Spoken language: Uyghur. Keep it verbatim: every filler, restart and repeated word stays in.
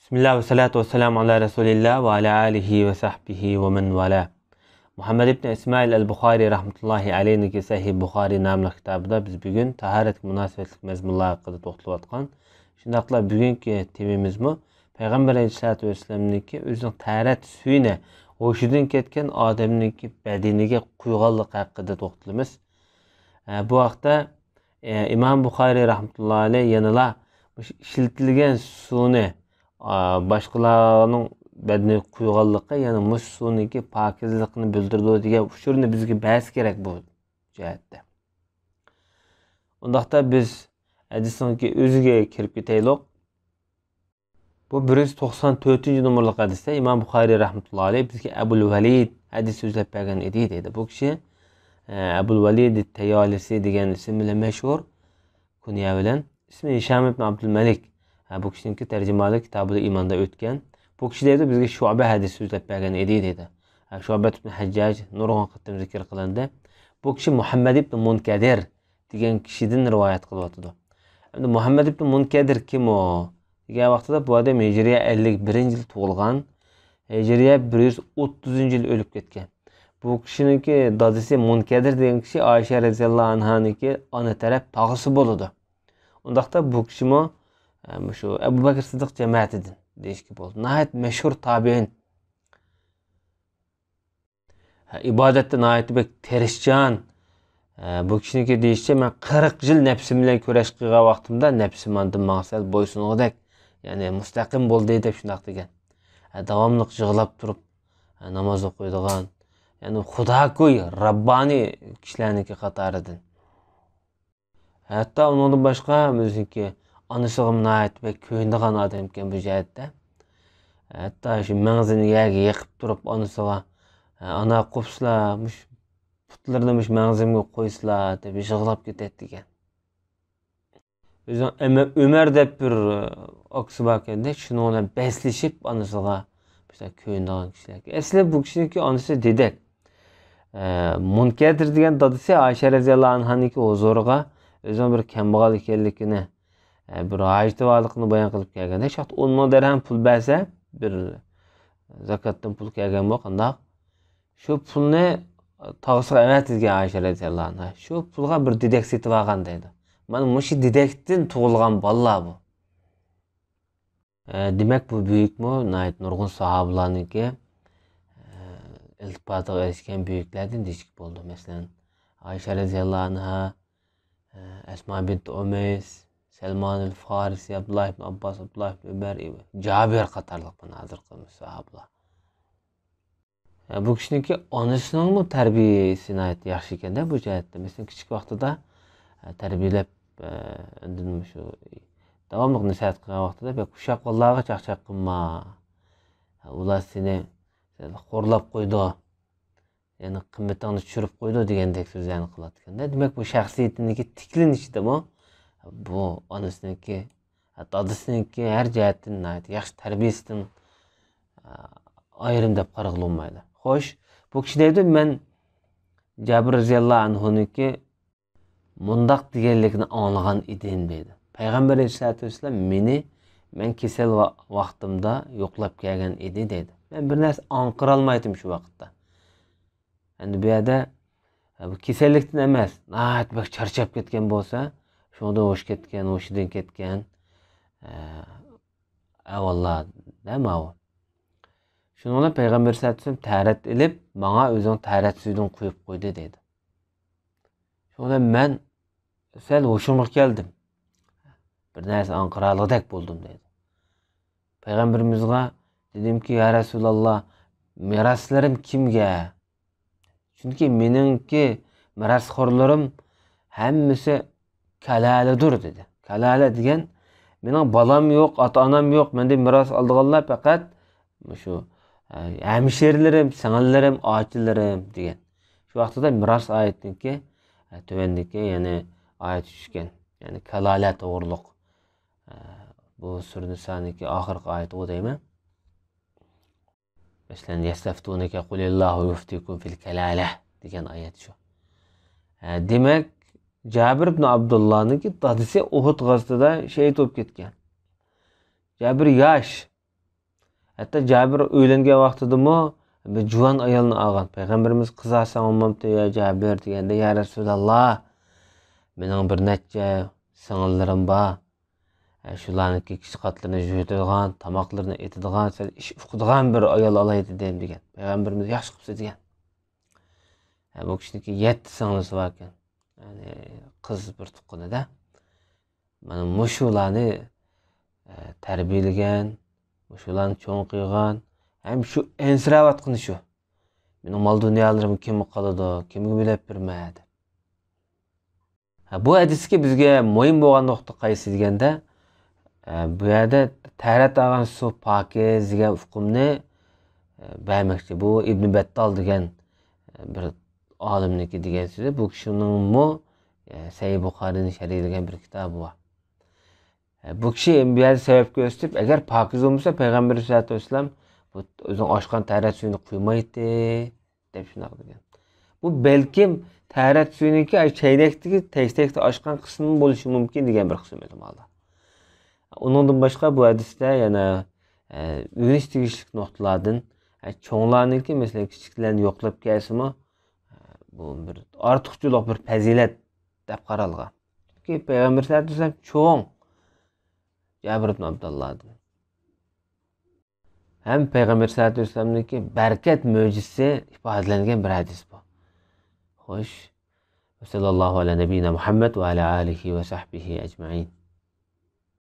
بىسمىللا ۋەسسالاتۇ ۋەسسالامۇ ئالا رەسۇلىللا ۋە ئالا ئالىھى ۋە سەھبىھى ۋە مەن ۋالا. مۇھەممەد ئىبن ئىسمائىل ئەل بۇخارى رەھمەتۇللاھى ئەلەيھنىڭكى سەھىھ بۇخارى ناملىق كىتابىدا بىز بۈگۈن تاھارەتكە مۇناسىۋەتلىك مەزمۇنلار ھەققىدە توختىلىۋاتقان. شۇنداقلا بۈگۈنكى تېمىمىزمۇ پەيغەمبەر ئەلەيھىسسالاتۇ ۋەسسالامنىڭكى ئۆزىنىڭ تەھارەت سۈيىنى ھوشىدىن كەتكەن ئادەمنىڭكى بەدىنىگە قۇيغانلىقى ھەققىدە توختىلىمىز. ئە، بۇ ھەقتە، ئە، ئىمام بۇخارى رەھمەتۇللاھى ئەلەيھ يەنىلا مۇشۇ ئىشلىتىلگەن سۇنى، ئا، باشقىلارنىڭ بەدىنىگە قۇيغانلىقى، يەنى مۇشۇ سۇنىڭكى پاكىزلىقىنى بىلدۈرىدۇ دېگەن ئۇچۇرنى بىزگە بەرسە كېرەك بۇ جەھەتتە. ئۇنداقتا بىز ھەدىسنىڭكى ئۆزىگە كىرىپ كېتەيلۇق. بۇ بىر يۈز توقسان تۆتىنچى نومۇرلۇق ھەدىستە ئىمام بۇخارى رەھمەتۇللاھى ئەلەيھ بىزگە ئەبۇل ۋەلىد ھەدىس سۆزلەپ بەرگەن ئىدى دەيدۇ. بۇ كىشى، ئە، ئەبۇل ۋەلىد تەيالىسى دېگەن ئىسىم بىلەن مەشھۇر، كۇنيە بىلەن. ئىسمى ھىشام ئىبن ئابدۇلمەلىك. ھە، بۇ كىشىنىڭكى تەرجىمىھالى كىتابۇل ئىماندا ئۆتكەن. بۇ كىشى دەيدۇ، بىزگە شۇبە ھەدىس سۆزلەپ بەرگەن ئىدى دەيدۇ. ھە، شۇبە ئىبن ھەججاج نۇرغۇن قېتىم زىكىر قىلىندى. بۇ كىشى مۇھەممەد ئىبن مۇنكەدىر دېگەن كىشىدىن رىۋايەت قىلىۋاتىدۇ. ئەمدى مۇھەممەد ئىبن مۇنكەدىر كىم ئۇ دېگەن ۋاقتىدا، بۇ ئادەم ھىجرىيە ئەللىك بىرىنچى يىل تۇغۇلغان، ھىجرىيە بىر يۈز ئوتتۇزىنچى يىل ئۆلۈپ كەتكەن. بۇ كىشىنىڭكى دادىسى مۇنكەدىر دېگەن كىشى ئائىشە رەزىياللاھۇ ئەنھانىڭكى ئانا تەرەپ تاغىسى بولىدۇ. ئۇنداقتا بۇ كىشىمۇ، ئە، مۇشۇ ئەبۇ بەكرى سىددىق جەمەتىدىن دېيىشكە بولىدۇ. ناھايىتى مەشھۇر تابىئىن. ھە، ئىبادەتتە ناھايىتى بەك تىرىشچان. ھە، بۇ كىشىنىڭكى دېيىشىچە، مەن قىرىق يىل نەپسىم بىلەن كۈرەش قىلغان ۋاقتىمدا نەپسىم ئاندىن ماڭا سەل بويسۇنغۇدەك، يەنى مۇستەقىم بولدى دەپ شۇنداق دېگەن. ھە، داۋاملىق يىغلاپ تۇرۇپ، ھە، ناماز ئوقۇيدىغان، يەنى خۇداگوي، راببانىي كىشىلەرنىڭكى قاتارىدىن. ھەتتا ئۇنىڭدىن باشقا ئۆزىنىڭكى ئانىسىغىمۇ ناھايىتى بەك كۆيۈنىدىغان ئادەمكەن بۇ جەھەتتە. ھەتتا شۇ مەڭزىنى يەرگە يېقىپ تۇرۇپ ئانىسىغا، «ئانا، قوپسىلا، مۇشۇ پۇتلىرىنى مۇشۇ مەڭزىمگە قويسىلا» دەپ يىغلاپ كېتەتتىكەن. ئۆزىنىڭ ئەمە-، ئۆمەر دەپ بىر ئاكىسى باركەندە، شۇنىڭ بىلەن بەسلىشىپ ئانىسىغا مۇشۇنداق كۆيۈنىدىغان كىشىلەر. ئەسلى بۇ كىشىنىڭكى ئانىسى دېدەك. ئە، مۇنكەدىر دېگەن دادىسى ئائىشە رەزىياللاھۇ ئەنھانىڭكى ھۇزۇرىغا ئۆزىنىڭ بىر كەمبەغەل ئىكەنلىكىنى، ئە، بىر ھاجىتى بارلىقىنى بايان قىلىپ كەلگەندە، شۇ ۋاقىتتا ئون مىڭ دىرھەم پۇل بەرسە، بىر زاكاتتىن پۇل كەلگەنمۇ قانداق؟ شۇ پۇلنى تاغىسىغا ئەۋەتىدىكەن ئائىشە رەزىياللاھۇ ئەنھا. شۇ پۇلغا بىر دېدەك سېتىۋالغان دەيدۇ. مانا مۇشۇ دېدەكتىن تۇغۇلغان بالىلار بۇ. ئە، دېمەك، بۇ بۈيۈكمۇ ناھايىتى نۇرغۇن ساھابىلارنىڭكى، ئە، ئىلتىپاتىغا ئېرىشكەن بۈيۈكلەردىن دېيىشكە بولىدۇ. مەسىلەن، ئائىشە رەزىياللاھۇ ئەنھا، ئە، ئەسما بىنت ئۇمەيس، سەلمانۇل فارسى، ئابدۇللا ئىبن ئابباس، ئابدۇللا ئىبن ئۆمەر، جابىر قاتارلىق مانا ھازىرقى ساھابىلار. ئە، بۇ كىشىنىڭكى ئانىسىنىڭمۇ تەربىيىسى ناھايىتى ياخشى ئىكەندە بۇ جەھەتتە. مەسىلەن، كىچىك ۋاقتىدا، ئە، تەربىيەلەپ، ئە، ئاندىن مۇشۇ داۋاملىق نەسىھەت قىلغان ۋاقتىدا، «بەك ئۇششاق بالىلارغا چاقچاق قىلما. ئۇلار سېنى خورلاپ قويىدۇ. يەنى قىممىتىڭنى چۈشۈرۈپ قويىدۇ» دېگەندەك سۆزلەرنى قىلاتتىكەندە. دېمەك، بۇ شەخسىيىتىنىڭكى تىكلىنىشىدىمۇ بۇ ئانىسىنىڭكى، دادىسىنىڭكى ھەر جەھەتتىن ناھايىتى ياخشى تەربىيەسىدىن، ئايرىم دەپ قارىغىلى بولمايدۇ. خوش، بۇ كىشى دەيدۇ، مەن جابىر رەزىياللاھۇ ئەنھۇنىڭكى مۇنداق دېگەنلىكىنى ئاڭلىغان ئىدىم دەيدۇ. پەيغەمبەر ئەلەيھىسسالاتۇ ۋەسسالام مېنى، مەن كېسەل ۋا-، ۋاقتىمدا يوقلاپ كەلگەن ئىدى دەيدۇ. مەن بىر نەرسە ئاڭقىرالمايتتىم شۇ ۋاقىتتا. ئەمدى بۇ يەردە، ئە، بۇ كېسەللىكتىن ئەمەس، ناھايىتى بەك چارچاپ كەتكەن بولسا، شۇنىڭدىن ھوش كەتكەن، ھوشىدىن كەتكەن، ئە، ئەۋاللا دە ماۋۇ. شۇنىڭ بىلەن پەيغەمبەر سەللەللاھۇ ئەلەيھى ۋەسەللەم تەھارەت ئېلىپ، ماڭا ئۆزىنىڭ تەھارەت سۈيىدىن قۇيۇپ قويدى دەيدۇ. شۇنىڭ بىلەن مەن سەل ھوشۇمغا كەلدىم. بىر نەرسە ئاڭقىرالىغۇدەك بولدۇم دەيدۇ. پەيغەمبىرىمىزغا دېدىمكى، يا رەسۇلاللا، مىراسلىرىم كىمگە؟ چۈنكى مېنىڭكى مىراسخورلىرىم ھەممىسى كالالىدۇر دېدى. كالالە دېگەن، مېنىڭ بالام يوق، ئاتا-ئانام يوق، مەندىن مىراس ئالىدىغانلار پەقەت مۇشۇ، ئە، ھەمشىرىلىرىم، سىڭىللىرىم، ئاچىلىرىم دېگەن. شۇ ۋاقتىدا مىراس ئايىتىنىڭكى، ئە، تۆۋەندىكى، يەنى ئايەت چۈشكەن. يەنى كالالە توغرۇلۇق. ئە، بۇ سۈرە نىسانىڭكى ئاخىرقى ئايىتىغۇ دەيمەن. مەسىلەن، يەستەفتۇنەكە قۇلىللاھۇ يۇفتىكۇم فىل كالالە دېگەن ئايەت شۇ. ھە، دېمەك، جابىر ئىبن ئابدۇللانىڭكى دادىسى ئۇھۇد غازىتىدا شېھىت بولۇپ كەتكەن. جابىر ياش، ھەتتا جابىر ئۆيلەنگەن ۋاقتىدىمۇ بىر جۇۋان ئايالنى ئالغان. پەيغەمبىرىمىز، «قىز ئالساڭ بولمامتۇ يا جابىر؟» دېگەندە، «يا رەسۇلاللا، مېنىڭ بىر نەچچە سىڭىللىرىم بار. ھە، شۇلارنىڭكى كىچىك قاتلىرىنى يۇيۇتىدىغان، تاماقلىرىنى ئېتىدىغان، سەل ئىش ئۇقىدىغان بىر ئايال ئالاي دېدىم» دېگەن. پەيغەمبىرىمىز، «ياخشى قىپسىز» دېگەن. ھە، بۇ كىشىنىڭكى يەتتە سىڭلىسى باركەن. يەنى قىز بىر تۇغقىنىدا. مانا مۇشۇلارنى، ئە، تەربىيەلىگەن، مۇشۇلارنى چوڭ قىلغان، ھەم شۇ ئەنسىرەۋاتقىنى شۇ. «مېنىڭ مال-دۇنيالىرىم كىمگە قالىدۇ، كىمگە بۆلەپ بېرىمەن؟» دەپ. ھە، بۇ ھەدىستىكى بىزگە مۇھىم بولغان نۇقتا قايسى دېگەندە، ئە، بۇ يەردە تەھارەت ئالغان سۇ پاكىز دېگەن ئۇقۇمنى، ئە، بەرمەكچى. بۇ ئىبن بەتتال دېگەن، ئە، بىر ئالىمنىڭكى دېگەن سۆزى. بۇ كىشىنىڭمۇ، ئە، سەھىھ بۇخارىنى شەرھلىگەن بىر كىتابى بار. ئە، بۇ كىشى بۇ يەردە سەۋەب كۆرسىتىپ، ئەگەر پاكىز بولمىسا، پەيغەمبەر ئەلەيھىسسالاتۇ ۋەسسالام بۇ ئۆزىنىڭ ئاچقان تەھارەت سۈيىنى قۇيمايتتى، دەپ شۇنداق دېگەن. بۇ بەلكىم تەھارەت سۈيىنىڭكى ئاي چەينەكتىكى تەكتەكتە ئاچقان قىسمى بولۇشى مۇمكىن دېگەن بىر قىسىم ئۆلىمالار. ئۇنىڭدىن باشقا بۇ ھەدىستە يەنە، ئە، ئۆگىنىش تېگىشلىك نۇقتىلاردىن، ئە، چوڭلارنىڭكى، مەسىلەن، كىچىكلەرنى يوقلاپ كەلسىمۇ، ئە، بۇ بىر ئارتۇقچىلىق، بىر پەزىلەت دەپ قارالغان. چۈنكى پەيغەمبەر سەللەللاھۇ ئەلەيھى ۋەسەللەم چوڭ جابىر ئىبن ئابدۇللادىن. ھەم پەيغەمبەر سەللەللاھۇ ئەلەيھى ۋەسەللەمنىڭكى بەرىكەت مۆجىزىسى ئىپادىلەنگەن بىر ھەدىس بۇ. خوش. ۋە سەللەللاھۇ ئەلە نەبىييىنا مۇھەممەد ۋە ئەلە ئالىھى ۋە سەھبىھى ئەجمەئىن.